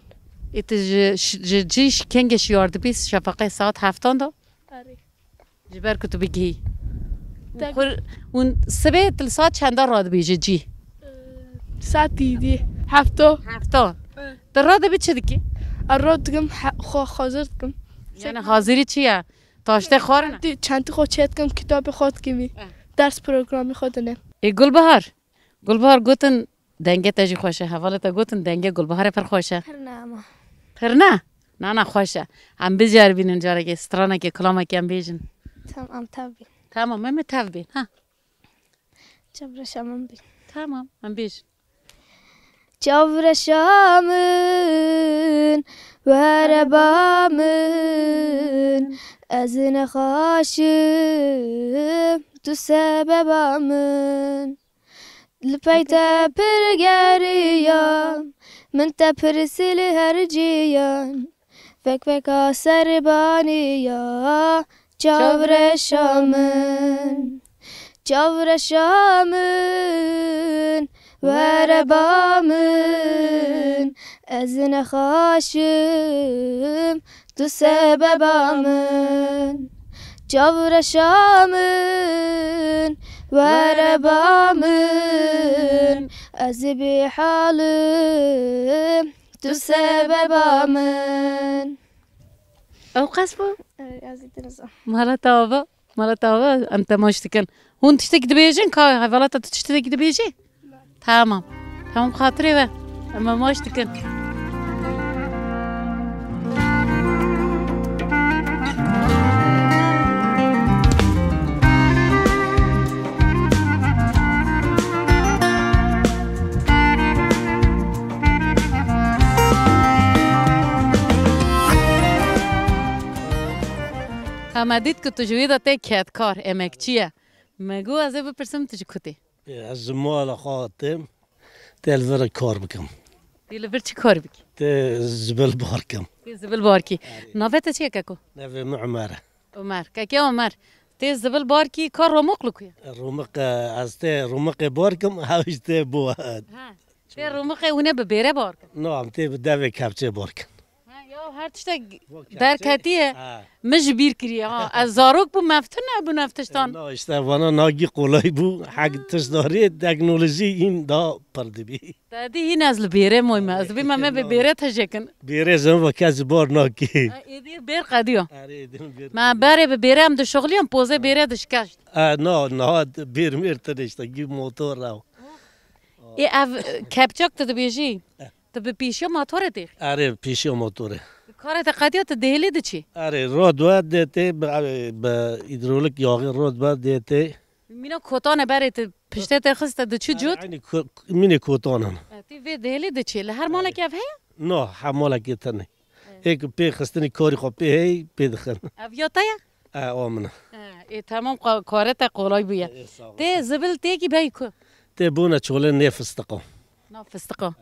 Ê tu ji, ji, ji cî kengê şiyar dibî şefaqê saet heftan de? Erê. Ji ber ku tu bigihî. Tek- Xur-, hûn sibê tu li saet çenda radibî ji cî? Saet yedî, hefto. Hefto. Evet. Tu radibî çi dikî? Ez radikim, he-, xwe hazir dikim. Yani hazirî çi ye? Taştê xwarin e? Çentî, çentî xwe çêdikim, kitabê xwe dikimî. Evet. Ders programê xwe dinim. Ê Gulbahar, Gulbahar gotin, dengê te jî xweş e. Hevalê te gotin, dengê Gulbaharê pir xweş e. Pir ne ama. Pir ne? Na, na, xweş e. Em biceribînin carekê, stranekê, kilamekê em bêjin. Tamam, em tev bîn. Tamam, em ê tev bîn, ha. Çavreşa min bîn. Tamam, em bêjin. Çavreşa min, were ba min, ez nexaşim, tu sebeba min. Li pey te pir geriyam, min te pirsî li her ciyan. Vek veka serbaniya çavreşa min. Çavreşa min, were ba min, ez nexaşim, tu sebeba min. Çavreşa min, were ba min, ez bêhalim, tu sebeba min. Ew qas bû? Ew, ez ê dinizim. Mala te ava, mala te ava, em temaş dikin. Hûn tiştek dibêjin, ka hevala te tu tiştek dibêjî? Tamam. Tamam, xatirê we. Em maç dikin. Ka me dît ku tu ji wî de tê kedkar, emekçi ye. Me got, ez ê bipirsim, tu ji ku tê? Ez ji mala xwe hatêm, tê li vir kar bikim. Tê li vir çi kar bikî? Tê zibil bar kim. Tê zibil bar kî. Erê. Navê te çi ye keko? Navê min Omer e. Omer. Kekê Omer. Tê zibil bar kî, ka Romiq li ku ye? Romiq, e, ez tê Romiqê bar kim, ew jî tê bo. Ha. Tê Romiqê hûn ê bi bêrê bar kin? Na, em tê bi devê kepçê bar kin. Ha, ya, Her tiştek derketiye. Ha. Min ji bîr kiriye ha. Ez zarok bûm, ev tune bûn ev tiştan. Na, işte vana nagî kolay bû. Hek tişt darê teknolojî hîn da pir dibî. Te dî hîn ez li bêrê moyme. Ez dibî me, me bi bêrê tejekin. Bêrê zin ve kes bar nakî. Ha, êdî bêr qediyo. Erê, êdî bêr. Me berê bi bêrê em dişuxliyan, pozê bêrê dişkeşt. E, na, na, bêr mêr tine işte, gî motor ew. Ê, ev, e, kepçak tu dibêjî? Eh. Tu bi pêşiya motorê têxî? Erê, pêşiya motorê. Karê te qediya tu dêlî diçî? Erê, rod we dê tê, bi, bi hîdrolik yaxê rod we dê tê. Mîna kotane berê tu piştê te xist, te diçî cot? Erê, eynî ko-, mînê kotanan. E, tê vê dêlî diçî. Li her malekî ev heye? No, her malekî tenê. Ê ku pê xistinî karî xwe pê hey, pê dixin. Ev ya te ye? E, o min e. E, ê, temam, qa-, karê te qolay bûye. E, sağ ol. Tê zibil têkî bey ku? Tê bûne çolê nê fistiqa. Na fistiqa.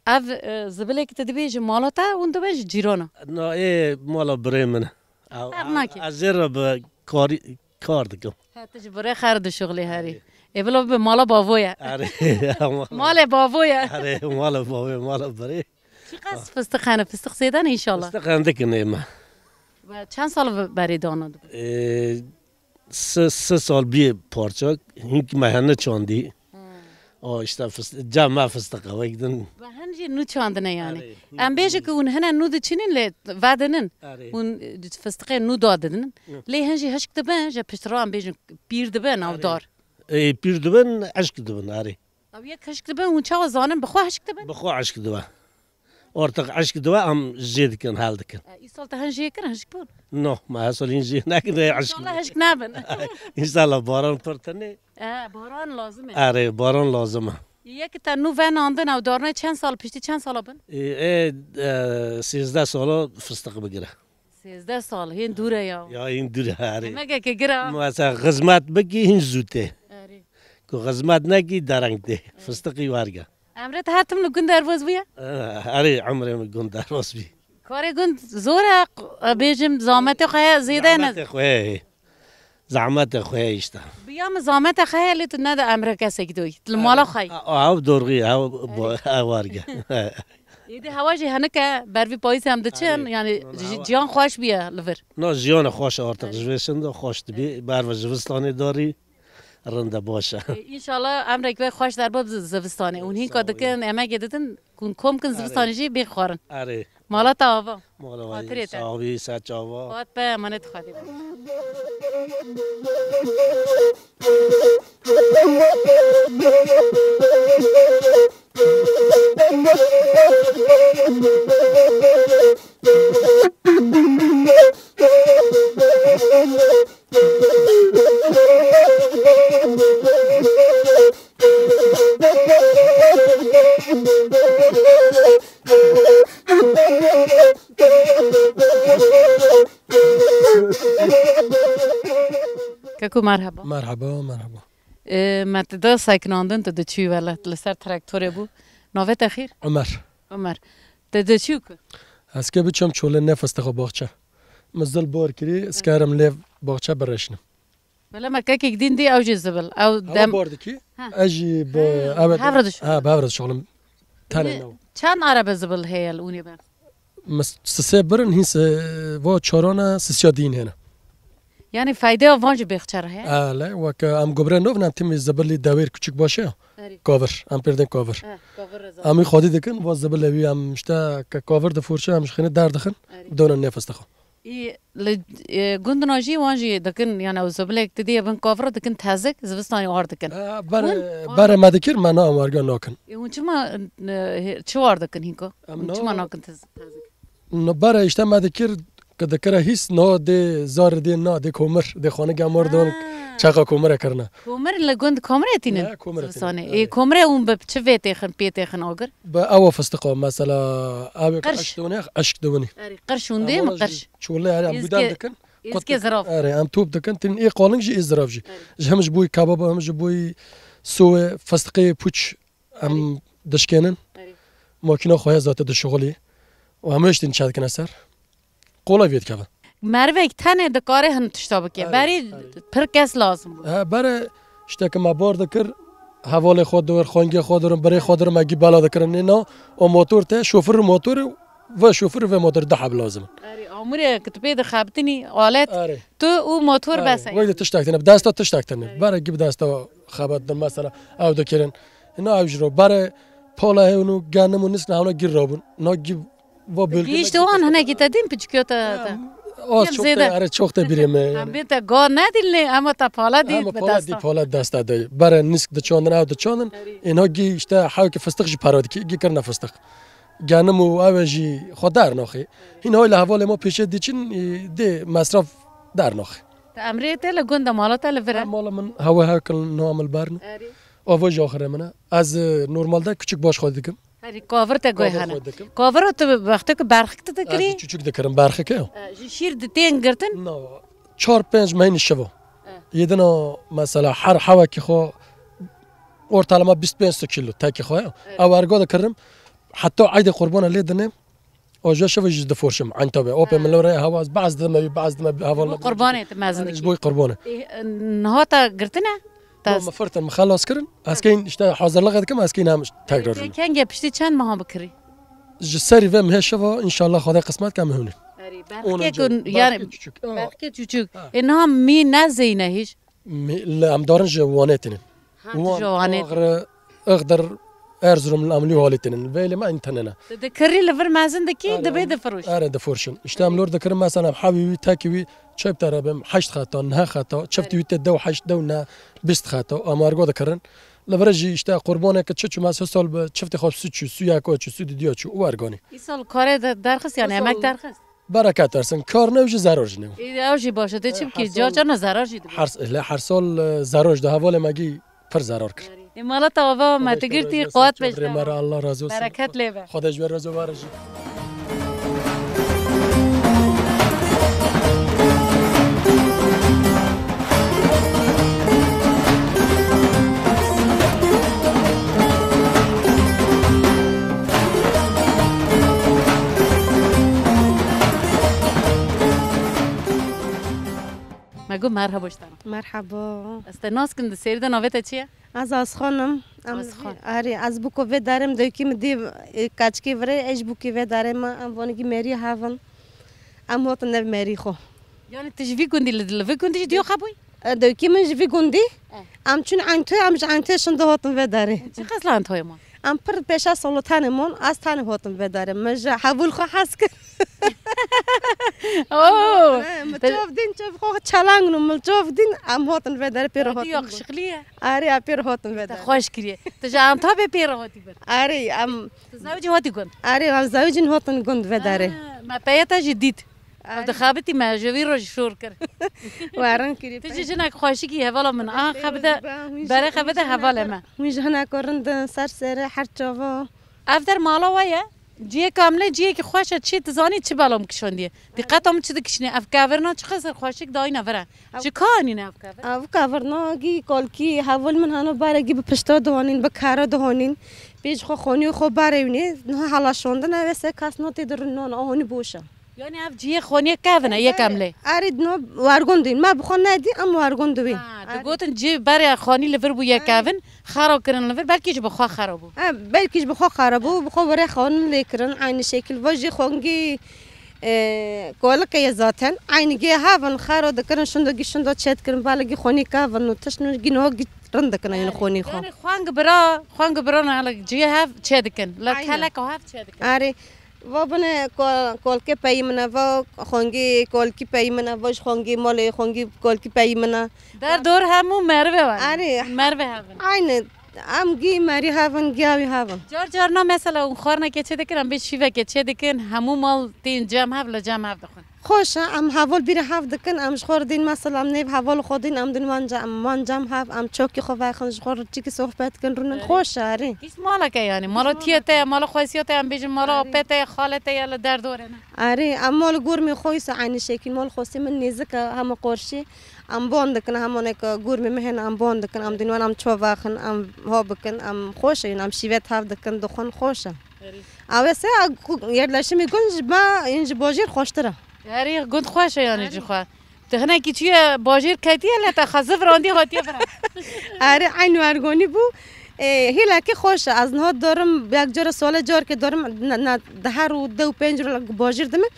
Ev, e, zibilê ki tu dibêjî mala te, hûn dibin ji cîrana? Na, ê mala birê min e. Ew, Ferq nake. Ez ê re bi karî, kar dikim. Ha, tu ji birê xer dişuxlê herî. Erê. Ê, bila bi mala bavo ye. Erê, ama. Malê bavo ye. Erê, mala bavo ye, mala birê. Çiqas fistiq hene? Fistiq zêde ne înşallah? Fistiq hindik in ê me. Ve çend sal ve berê dana dibin? Ê, si, si sal bî parça, hîn me hene çandî. Hmm. O işte fist-, cem me fistiq e, wek din. Ve hin jî nû çandine yani. Erê. Em bêje ki hûn hene nû diçînin lê vedinin. Erê. Hûn, e, fistiqê nû dadidinin. Hı. Lê hin jî hişk dibin, ji pişt re em bêjin pîr dibin, ew dar. Ê, pîr dibin, hişk dibin, erê. Ew yek hişk dibin, hûn çawa zanin, bi xwe hişk dibin? Bi xwe hişk dibe. Ortak hişk dibe, em jê dikin, hel dikin. E, îsal te hin jê kirin, hişk bûn? No, me her sal hîn jê nekin, rê hişk. Înşallah hişk nebin. Înşallah baran pir tenê. E, baran lazim e. Erê, baran lazim e. Yek te nû venandin, ew darnayê çend sal piştî, çend sala bin? E, e, e, sêzdeh sala fistiq bigire. Sêzdeh sal, hên dûr e ya. Ya, hên dûr e, erê. Demekeke gir a. Mesela xizmet bikî, hîn zû tê. Erê. Ku xizmet nekî, dereng tê. Erê. Fistiqî werge. Emrê te her tim li gund derbas bûye? Eh, erê, emrê min gund derbas bî. Karê gund zor e, q-, bêjim, zahmetê xwe heye, zêde ne? Zahmetê xwe heye. Zahmetê xwe heye işte. Bi ya min zahmetê xwe heye, lê tu nede emrê kesekî doyî. Li mala xwe yî. Erê. A, a, ew dorxî, ew bo-, ew werge. Êdî hewa jî hinik e, ber vî payîzê em diçin, erê, yani ji-, hewa ciyan xweş bûye li vir. No, jiyana xweş e artık, erê, ji vê şinda xweş dibî, erê, ber ve zivistanê darî, rinde baş e. E, înşallah emrek ve xweş derba bi zivistanê. Hûn hînka dikin, emegê didin, hûn kom kin, erê, zivistanê jî bê xwarin. Erê. Mala te ava. Mala we. Xatirê te. Sax bî, ser çava. Xat be, emanet Xwedê be. Keko merheba. Merheba, merheba. E, me tu da seknandin, tu diçû wele, li ser traktorê bû. Navê te xêr? Ömer. Ömer. Tu diçû ku? Ez ke biçim çolê nefes dixe baxçe. Min zil bor kirî, ez kerim lê baxçe bireşinim. Wele me kekek dîn dî ew jî zibil. Ew dem bar dikî? Ha. Ez jî bi, ha, evet, hev re diş- ha, bi hev re dişoxlim. Tenê ne. Çend arebe zibil heye li ûnê be? Mis-, sisê birin, hîn se-, va çarana sisya dîn hene. Yani faydeya van jî bêxçer heye? Ele, weke em gubre nov ne, em timî zibilî dewêr küçük baş e. Erê. Kavir, em pêr dên kavir. Eh, kavir re zaten. Em wî xwedî dikin, va zibilê wî em işte ke kavir difurçe, em ji xênê derdixin, erê, dona nefes dixin. Î, li, e, gundina jî wan jî dikin, yani ew zibilek didî bin kavir dikin tezik, zivistanê ar dikin. E, berê, hûn ar berê me dikir, me na em werga nakin. E, hûn çima, e, çi war dikin hînko? Hûn çima nakin tez-, tezik? No, berê işte me dikir, ke dikire hîs, no dê zar dê na, dê komir, dê xanike mor don, ha, çaqa komire kirine. Komir li gund komire tînin? Ya, komire tînin, zivistanê. Evet. E, komire hûn bi çi vê têxin, pê têxin agir? Bi ewa fistiqa, mesela, ew qirş. Eşk dibin, eşk dibin. Erê, qirş hûn dê mi, qirş? Çolê, erê, em gudan dikin. Êzke zirav. Erê, em top dikin, tin ê qaling jî ê zirav jî. Erê. Ji hem ji boy kebaba, hem ji boy sowe, fistiqê, puç, em dişkênin. Erê. Makîna xwe ya zaten dişuxulî. Û em hiştin çe dikine ser. Qolay vê dikeve. Merivek tenê dikare hin tişta bike. Erê, berî, erê, pir kes lazim bû. He, berê işte ke me bar dikir, hevalê xwe diwir, xwengê xwe diwir, birê xwe diwir, me gî bela dikirin. Nê na, o motor te, şofir motorê Ve şofir ve motor du heb lazim in. Erê, amûrê ki tu pê dixebitinî, alet, Erê. Tu û motor Erê, bes e. Wê de tiştek tine, bi desta tiştek tine. Erê. Berek bi desta xebet din, mesela, ew dikirin. Ina ew ji ro, berê pala hewno, genim û nisk ne hewna gir rabûn. Na gir va bölge Gihîşte wan hinekî te dîn piçkiyo te, te. Az Yem çok zêde. Te, erê, çok te birê me, yani. Em bê te ga nedîlnê, ama te pala dî Ama bi pala desta. Dî, pala desta de. Berê nisk diçandin, ew diçandin. Erê. Ina gî işte hewke fıstık jî para dikî, gî kirine fıstık. Genim û ew e jî xwe dernaxê. Hîn hay li hevalê me pêşê diçin, e, dê mesraf dernaxê. Te emrê te li gund e, mala te li vir e? Mala min hewe hewkil namil bern. Erê. Ava jî axirê min e. Ez, e, normalde küçük baş xwe dikim. Herî kavir te goy Kavir hene. Xwe dikim. Kavir tu wextê ku berxik tu dikirî? Ez çuçuk dikirim, berxik e. E, ji şîr di tên girtin? Na, çar pênc mehînî şivo. E. Yedina mesela her hewekî xwe ortalama bîst pênc kilo tekî xwe ya. Evet. Ew ergo dikirim. Heta eydê qurbana lê dinê. O ji şev jî diforşim, eyn tabi. O pê Ha. Min lore hewa, baz dime, baz dime heval. Ji bo qurbanê tu mezin dikî. Ji bo qurbanê. E, niha te girtine? Te No, me firtin, me xelas kirin. Ez keyin işte hazırlık dikim, ez keyin hem tekrar. Te kenge piştî çend meha bikirî? Ji serî ve mehê şeva, inşallah Xwedê qismet ke mehûnê. Erê, Ona berxikê cem, ku, yani, berxikê çuçuk. Ha. Berxikê çuçuk. Ha. E, niha mî ne zeyne hîç? Mi-, li em darin ji Wanê tinin. Ha, tu Wan, ji Wanê. Agri, Ixdir, Erzurum, li em li halî tinin. Vêlê me in tenene. Tu dikirî li vir mezin dikî, Are, dibê em, difiroş. Are, diforşin. İşte em lor dikirin, mesela, em hewî wî, tekî wî, çep tere bim, heşt xeta, neh xeta, çiftî Are. Wî tê dew heşt, dew neh, bîst xeta, em argo dikirin. Li vir jî, işte, qurbaneke çi çû, mesela, sol bi çiftê xwe su çû, su yeko çû, su didiyo çû, û erganî. Îsal karê de derxist, yani, Îsal emek derxist? Bereket versin. Kar ne, jî zerar jî ne. Ê, ew jî baş e. Tê çi bikî? Her sal, Carcar ne zerar jî dibe. Her, hele her sal, e, zerar jî de hevalê me gî pir zerar kir. Ê, mala te ava me Xwedê te ji we girtî, razî qewat olsun. Pêş de. Rêmer Allah razî olsun. Bereket lê be. Xwedê ji we razî were jî. Me got merhaba ji te re. Merhaba. Ez te nas kim, di sêrî de navê te çi ye? Ez Azxan im. Em Azxan. Arê, ez bûko vê derê me, dewkî min dî, e, keçikê virê, ez bûkî vê derê me, em vanî gî merî hev in. Em hatin nev merî xwe. Yani tu ji vî gundî li, li vî gundî jî diyo xebûyî? E, dewkî min ji vî gundî. Eh. Em çûn Eyntoy, em ji Eyntoy şin de hatin vê derê. Çi qas li Eyntoyê man? Em pir pêşa salo tenê man, ez tenê hatim vê derê. Min ji hevûl xwe hez kir. Oo. He, min Te- çav dîn, çav xwe çalang nû, min çav dîn, em hatin vê derê pê re Te hatin. Yakışıklı ye. Arê, em pê re hatin vê Te derê. Xweş kiriye. Tu ji Antabê pê re hatî bir. Arê, em Tu zewicî hatî gund. Arê, em zewicîn hatin gund vê derê. Ha, me peye te jî dît. Ew Ay. Dixebitî me, ji vî roj şor kir. Werin kirî. Tu jî jinek xweşikî hevala min. Aha, xebide, berê xebide hevalê me. Hûn ji hineka rind in, ser serê her çava. Ev der mala we ye? Ciyê kamle, ciyekî xweş e, çi dizanî, çi bela min kişandiye. Dîqeta min çi dikişîne, ev kevirna çi qeser xweşik dayîne vir e. Ev Ji ka anîne ev kevir? Ev kevirna gî kolkî, heval min hano barekî bi pişta dihanîn, bi kara dihanîn. Pê ji xwe xonî xwe barewînê, niha helaşandin, ev ê se kes natê di rinan, a honî boş e. Yani ev cihê xoniyê kevin e, yekem lê. Erê, no, wergon dîn. Me bi xwe nedî, em wergon dibîn. Ha, Erê. Digotin cihê berê xonî li vir bû yekevin, xera kirin li vir, belkî ji bi xwe xera bû. Ha, belkî ji bi xwe xera bû, bi xwe were xonî lê kirin, aynı şekil. Va jî xongî, e, kolike ye zaten. Aynı gê hevin, xera dikirin, şindo gî şindo çê dikirin, bale gî xonî kevin û tişt nû gî no gî rind dikin, yani xonî xwe. Yani xweng bira, xweng bira ne, hele cihê hev çê dikin. La Aynen. Kelek hev çê dikin. Erê. Va bine ko-, kolkê peyî min e, va xwengî kolkî peyî min e, va ji xwengî malê xwengî kolkî peyî min e. Der dor hemû merve var. Erê. Merve hevin. Aynı. Em gî merî hevin, gî awî hevin. Car carna mesela hûn xwarnekê çê dikin, em bê şîvekê çê dikin, hemû mal tên cem hev li cem hev dixwin. Xweş e, em heval bîrê hev dikin, em ji xwe re dîn mesela em nêv heval xwe dîn, em dîn wan cem, wan cem hev, em çokî xwe vexin, ji xwe re çikî sohbet kin, rûnin. Erê. Xweş e, erê. Hîç maleke yani, mala tiye te ye, mala xwesiya te ye, em bêjin mala Erê. Apê te ye, xalê te ye, li derdorê ne. Erê, em mal gormê xwe îsa aynı şekil, mal xwesê min nêzik e, hema qorşî, em ban dikin, hema neke gormê min hene, em ban dikin, em dîn wan em ço vexin, em ha bikin, em xweş e, em şîvet hev dikin, dixwin xweş e. Erê. Ew ê se, a, ku-, yerleşimê gund ji me, yên ji bajêr xweştir e. Erê, gund xweş e yani Erê. Ji xwe. Tu hinekî çûye bajêr ketiye, lê te xwe ziv randî hatiye vira. Erê, eyn wergonî bû. Ê, hîlekî xweş e. Ez niha darim, yek cara sale carkê darim, ne, ne, di her û deh û pênc roj bajêr dimim.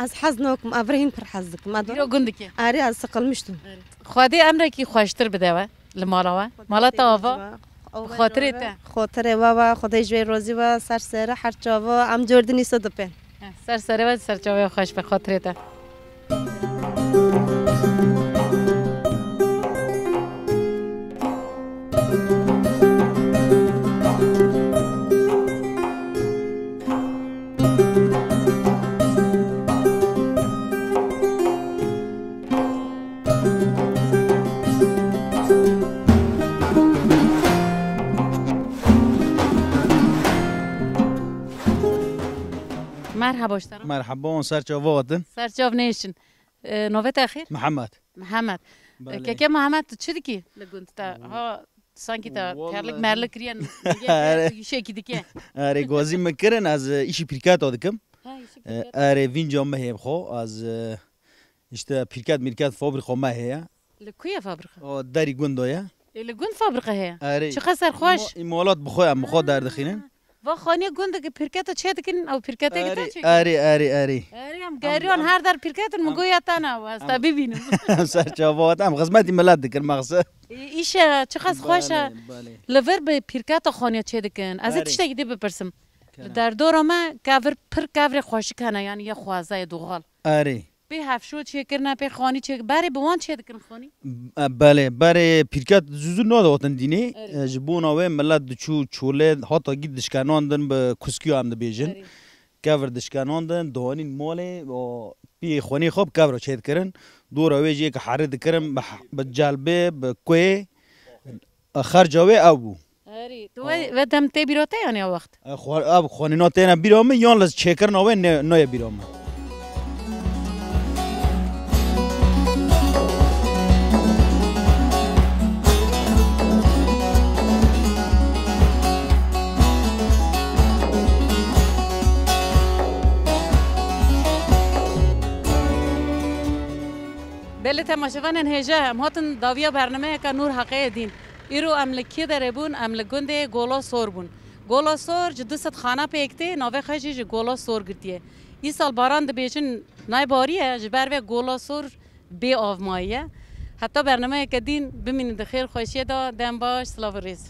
Ez hez nakim, ev re hîn pir hez dikim. Ez Bîra gund dike. Erê, ez siqilmiştim. Xwedê emrekî xweştir bide we li mala we. Mala te ava. Bi xatirê te. Xatirê we ve, Xwedê ji wê razî be, ser serê her çava, em cor din îsa dipên. Heh, ser serê we, ser çavê we xweş be, xatirê te. Merhaba ji te re. Merhaba, wan ser çava hatin. Ser çav nêşin. E, navê te xêr? Mihemed. Mihemed. E, Belê. Keke Mihemed, tu çi dikî li gund te? Ha, sankî te Wallahî. Terlik merlik kiriye, Erê. Îşekî dike. Erê, gazî min kirin, ez, e, îşî pîrketa dikim. Ha, îşî E, pîrketa. Erê, vînca me hê bi xwe, ez, e, işte pîrket mîrket fabrîka me heye. Li ku ye fabrîka? O derî gunda ye. Ê, li gund fabrîka heye? Erê. Çiqas serxweş. Îma-, îmalat bi xwe em bi xwe derdixînin. Va xaniya gundekî pîrketa çê dikin, ew pîrketê gita Erê, çêkin. Erê, erê, erê. Erê, em Em, geriyan em, her der pîrketin, min em, goya te ne, ez em, te bibînim. Em ser çava hatin, em xizmetî milet dikin, mexse. Ê, îşe çiqas xweş e. Belê, belê. Li vir bi pîrketa xaniya çê dikin. Ez ê Erê. Tiştekî dî bipirsim. Kerem. Li derdora me kevir pir kevirê xweşik hene, yanî yê xwezayê doğal. Erê. Pê hevşo çêkirine, pê xanî çêk-, berê bi wan çê dikin xanî? E, belê, berê pîrket zû zû nadihatin dînê. Erê. E, ji bona wê milet diçû çolê hata gî dişkenandin bi kuskiya em dibêjin. Erê. Kevir dişkenandin, dihanîn malê, o, piyê xanî xwe bi kevira çê dikirin. Dora wê jî yê ki herî dikirin, bi, bi celbê, bi kuê, e, xerca wê ew bû. Erê, tu we, we dem tê bîra te yanî ew wext? E, xwe-, ev xwanîna têne bîra min, yan li çêkirina wê ne-, nayê bîra min. Belê temaşevanên hêja, em hatin dawiya bernameyeke Nûr Heqeyê dîn. Îro em li kê derê bûn? Em li gundê Gola Sor bûn. Gola Sor ji du sed xana pêk tê, navê xwe jî ji Gola Sor girtiye. Îsal baran dibêjin nayê bariye, ji ber vê Gola Sor bê av mayiye. Heta bernameyeke dîn bimînin di xêr xweşiyê de, dem baş, silav û rêz.